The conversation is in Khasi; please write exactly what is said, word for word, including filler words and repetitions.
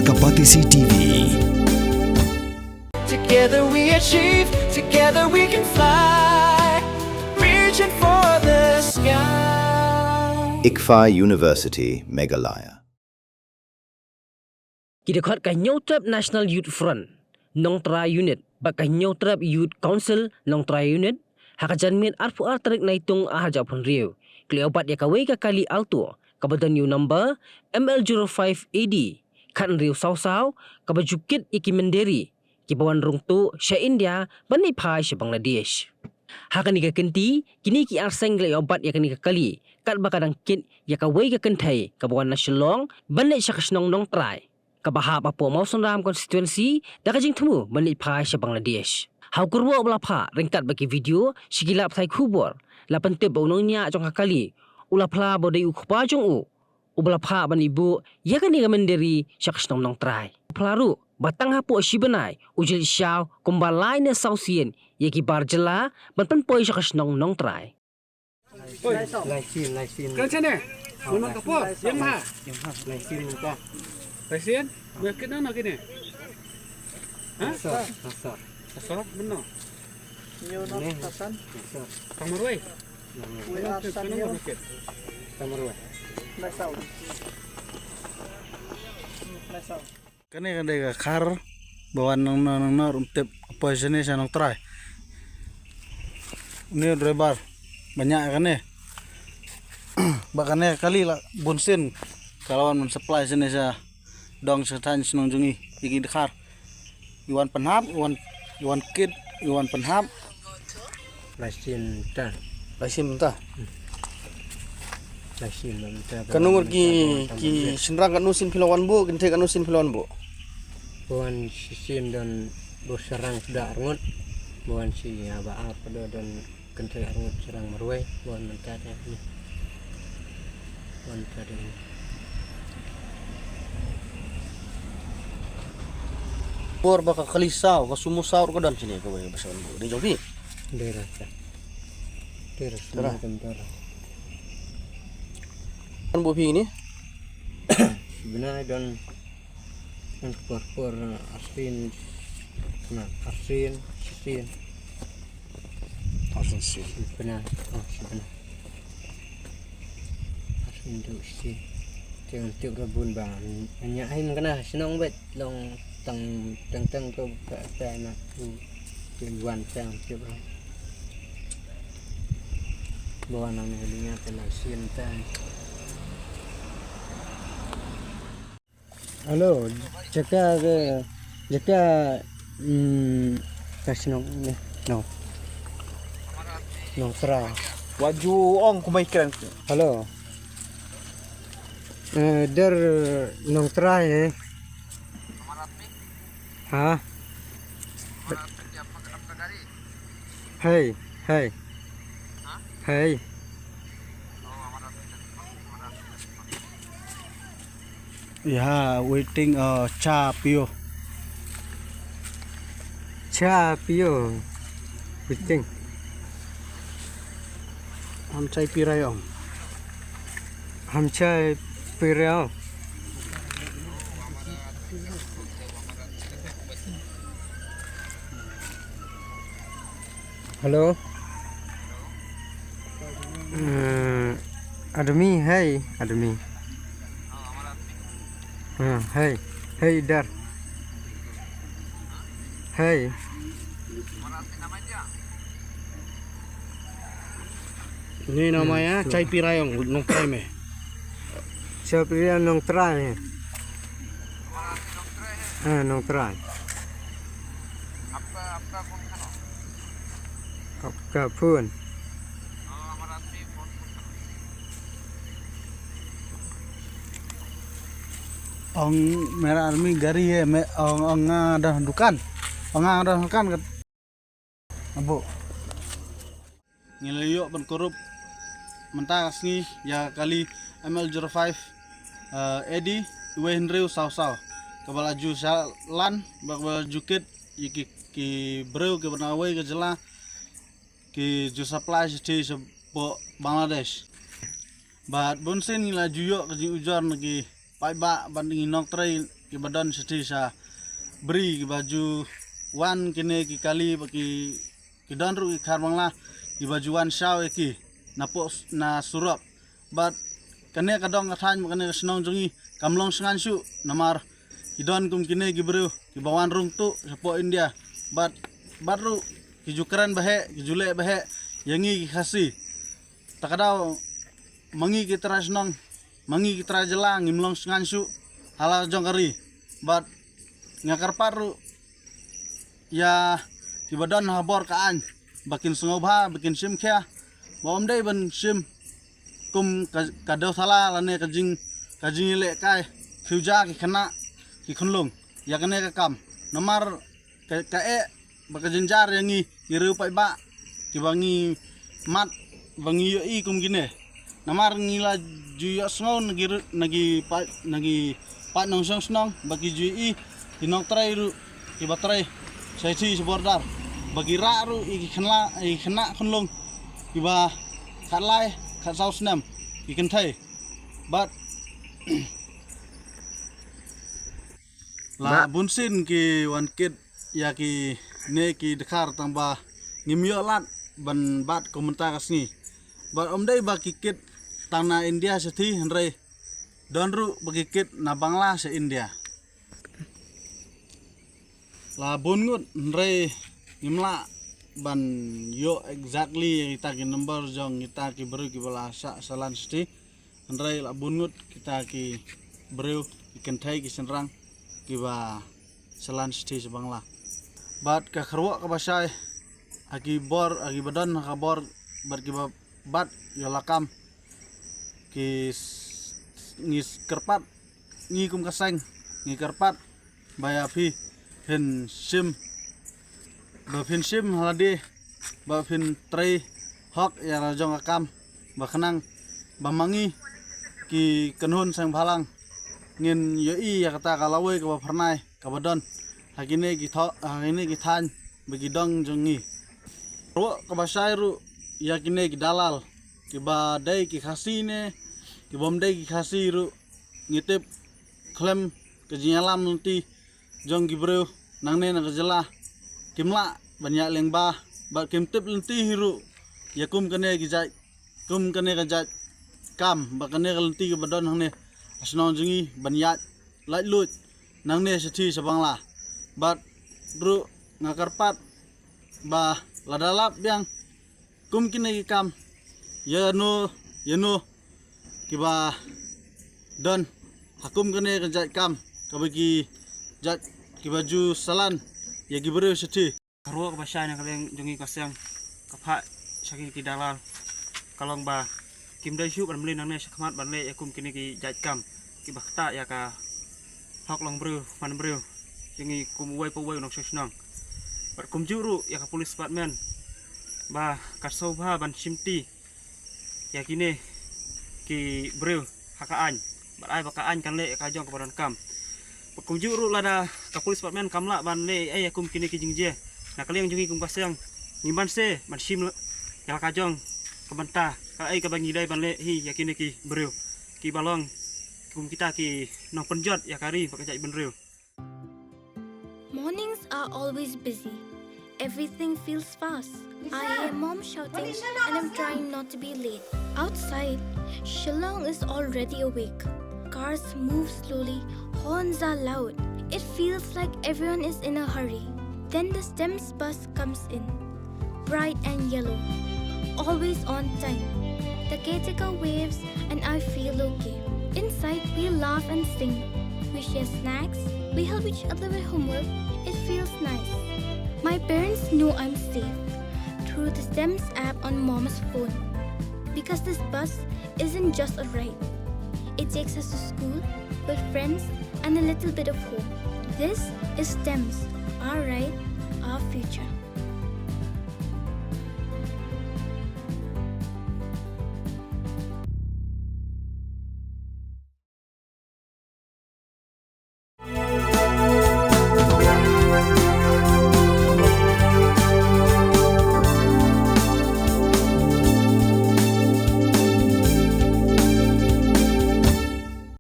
Kapatisi T V. Together we achieve, together we can fly. Reaching for the sky. ICFAI University, Meghalaya. Ki dkhot ka Hynñiewtrep National Youth Front, Nongtrai Unit, bad ka Hynñiewtrep Youth Council, Nongtrai Unit, ha ka janmiet arphew ar tarik Naitung arhajar arphew hynriew, ki la ïoh bat ïa kawei ka kali Alto, kaba don ïa u number M L zero five A D khathynriew saw saw, kaba ju kit ïa ki mynder ri kiba wan rung tuh sha India ban leit phai sha Bangladesh. Ha kane ka kynti, kine ki ar seng ki la ïoh bat ïa kane ka kali, katba ka dang kit ïa kawei ka kynthei kaba wan na Shillong ban leit sha ka shnong Nongtrai, kaba hap hapoh Mawsynram constituency, da ka jingthmu ban leit phai sha Bangladesh. Ha u kyrwoh uba la phah ryngkat bad ki video sha ki lad pathai khubor, la pyntip ba u nongñiah jong ka kali u la phla ba u dei u kpa jong u uba la phah ban ïa buh ïa kane ka mynder ri sha ka shnong Nongtrai. U phla ruh ba tang hapoh shi bnai u ju leit shaw kumba lai ne saw sien ïa ki bar jylla ban pynpoi sha ka shnong Nongtrai. Lai sien, lai sien. Kan sene. Mun ka por, yang maha. Lai sien ka. Lai sien? Ber kit na kine. Ha? Sa, sa. Sa, mun no? Nyo no, Hasan. Sa. Tang marwei. We are San Nyo. Tang marwei. Lai saw. Lai saw. Kane ka dei ka khar ba wan nang nang nang nang rum tip ka poi sene sha Nongtrai. Une u driver ba ñiah kane. Ba kane ka kali la bun sien ka la wan ban supply sene sha dong sha thaiñ shnong jong ngi ïa ki dkhar. I wan pynhap, i wan, i wan kit, i wan pynhap. Lai sien ta. Lai sien ta. Lai sien mynta. Katno ngut ki, ki shynrang katno sien phi la wan buh, kynthei katno sien phi la wan buh? Wan shisien don buh shynrang da arngut. Wan shi ya ba ap do don kynthei arngut shynrang marwei. Wan mynta te. Wan mynta te. Por ba ka kali saw, ka sumo saw ka don sini ka wei ba sa wan buh. Dei jong phi? Dei ra. Dei ra. Dei ra. Kan buh phi ni? Bnai don kan por por arsin na arsin shisien. Arsin shisien. Bnai, oh, bnai. Arsin du shisien. Te ngan tip ra bun ba ñiah hi mynta na shnong bet long tang tang tang ko ka ta na tu. Te wan tang tip ra. Bawa nang ni linya te lai sien tang. Hello, jaka ke, jaka, mm, ka shnong ne, no. Nongtrai. Waju ong kumai kren. Hello. Eh, der Nongtrai, eh. Ha? Hey, hey. Hey. Yeah, waiting, uh, cha pio. Cha pio. Waiting. Ham chai pi rai ong. Ham chai pi rai ong. Hello. Hmm, admi, hey, admi. Hmm, hey, hey, idhar. Hey. Ini namanya chai pirayong, Nongtrai me. Chai pirayong Nongtrai. Ha, Nongtrai. Apka phone. Ong mera army gari he, me, ong, ong nga dah dukan. Ong nga dah dukan kat. Abu. Ngi la ïoh ban kurup mynta ka sngi ïa ka kali M L zero five, eh, A D, wei hynriew saw saw. Kaba la ju shalan, ba kaba la ju kit ïa ki, ki briew kiba na wei ka jylla, ki ju supply shathie sha Bangladesh. Bad bun sien ngi la ju ïoh ka jingujor na ki paidbah bad ngi Nongtrai kiba don shathie sha bri kiba ju wan kine ki kali ba ki, ki don ruh ki khar Bangla kiba ju wan shaw ïa ki na poh na surok. Bad kane ka dong ka thaiñ bad kane ka shnong jong ngi kam long shngain shuh namar ki don kum kine ki briew kiba wan rung tuh shapoh India. Bad, bad ruh ki ju kren baheh, ki ju leh baheh ïa ngi ki Khasi. Ta ka daw ma ngi ki trai shnong, ma ngi ki trai jylla ngim long shngain shuh ha la jong ka ri. Bad nga kyrpad ruh ïa kiba don ha bor ka aiñ ba kin sngewbha, ba kin shim khia, ba ym dei ban shim kum ka, ka dewthala lane ka jing, ka jingïalehkai khiew ja ki khynnah ki khunlung ïa kane ka kam. Namar ka, ka eh ba ka jynjar ïa ngi ki riew paidbah kiba ngi mad ba ngi ïohi kum kine. Namar ngi la ju ïohsngew na ki ri-, na ki paid, na ki paid nongshong shnong ba ki ju ïohi ki nongtrei ruh kiba trei shathie sha border ba ki rah ruh ïa ki khynnah, ïa ki khynnah khunlung kiba khatlai khatsaw snem ki kynthei. Bad la bunsien ki wan kit ïa kine ki dkhar tang ba ngim ïoh lad ban bat kum mynta ka sngi. Bad ym dei ba ki kit tang na India shathie, hynrei don ruh ba ki kit na Bangla sha India. La bun ngut, hynrei ngim lah ban ïoh exactly ïa kita ki number jong kita ki briew kiba la shah shalan shathie. Hynrei la bun ngut kita ki briew, ki kynthei, ki shynrang kiba shalan shathie sha Bangla. Bad ka kyrwoh kaba shai ha ki bor, ha kiba don ha ka bor bad kiba bat ïa la kam, ki s-, ngi kyrpad, ngi kum ka seng ngi kyrpad ba ïa phi phin shim, ba phin shim ha lade, ba phin trei hok ïa la jong ka kam, ba khnang ba ma ngi ki kynhun seng bhalang ngin ïohi ïa kata ka lawei kaba phyrnai kaba don ha kine ki tho-, ha kine ki thaiñ ba ki dong jong ngi. Ruh kaba shai ruh ïa kine ki dalal, kiba dei ki Khasi ne kiba ym dei ki Khasi ruh, ngi tip khlem ka jingïalam lynti jong ki briew nangne na ka jylla, kim lah ban ïaid lyngba bad kim tip lynti hi ruh ïa kum kane ki jait, kum kane ka jait kam bad kane ka lynti kaba don hangne ha shnong jong ngi ban ïaid laitluid nangne shathie sha Bangla. Bad ruh nga kyrpad ba lada lap biang kum kine ki kam, ïano ïano kiba don ha kum kane ka jait kam kaba ki jait kiba ju shalan ïa ki briew shathie. Ka ruh kaba shai na ka liang jong ngi ka seng ka phah sha ki, ki dalal ka long ba kim dei shuh ban mlien nangne shakhmat ban leh ïa kum kine ki jait kam kiba ktah ïa ka hok long briew man briew jong ngi kum uwei pa uwei u nongshong shnong. Bad kumjuh ruh ïa ka police department ba ka sngewbha ban shimti ïa kine ki briew ha ka aiñ bad ai ba ka aiñ kan leh ïa ka jong kaba donkam. Bad kumjuh ruh lada ka police department kam lah ban leh ei ei ïa kum kine ki jingjia, na ka liang jong ngi kum ka seng ngim banse ban shim ïa la ka jong ka bynta kaei kaba ngi dei ban leh hi ïa kine ki briew kiba long kum kita ki nongpynjot ïa ka ri bad ka jaitbynriew. Mornings are always busy. Everything feels fast. I hear mom shouting and I'm trying not to be late. Outside, Shillong is already awake. Cars move slowly, horns are loud. It feels like everyone is in a hurry. Then the STEMS bus comes in. Bright and yellow. Always on time. The caretaker waves and I feel okay. Inside, we laugh and sing. We share snacks. We help each other with homework. It feels nice. My parents know I'm safe through the STEMS app on mom's phone. Because this bus isn't just a ride, it takes us to school, with friends, and a little bit of hope. This is STEMS, our ride, our future.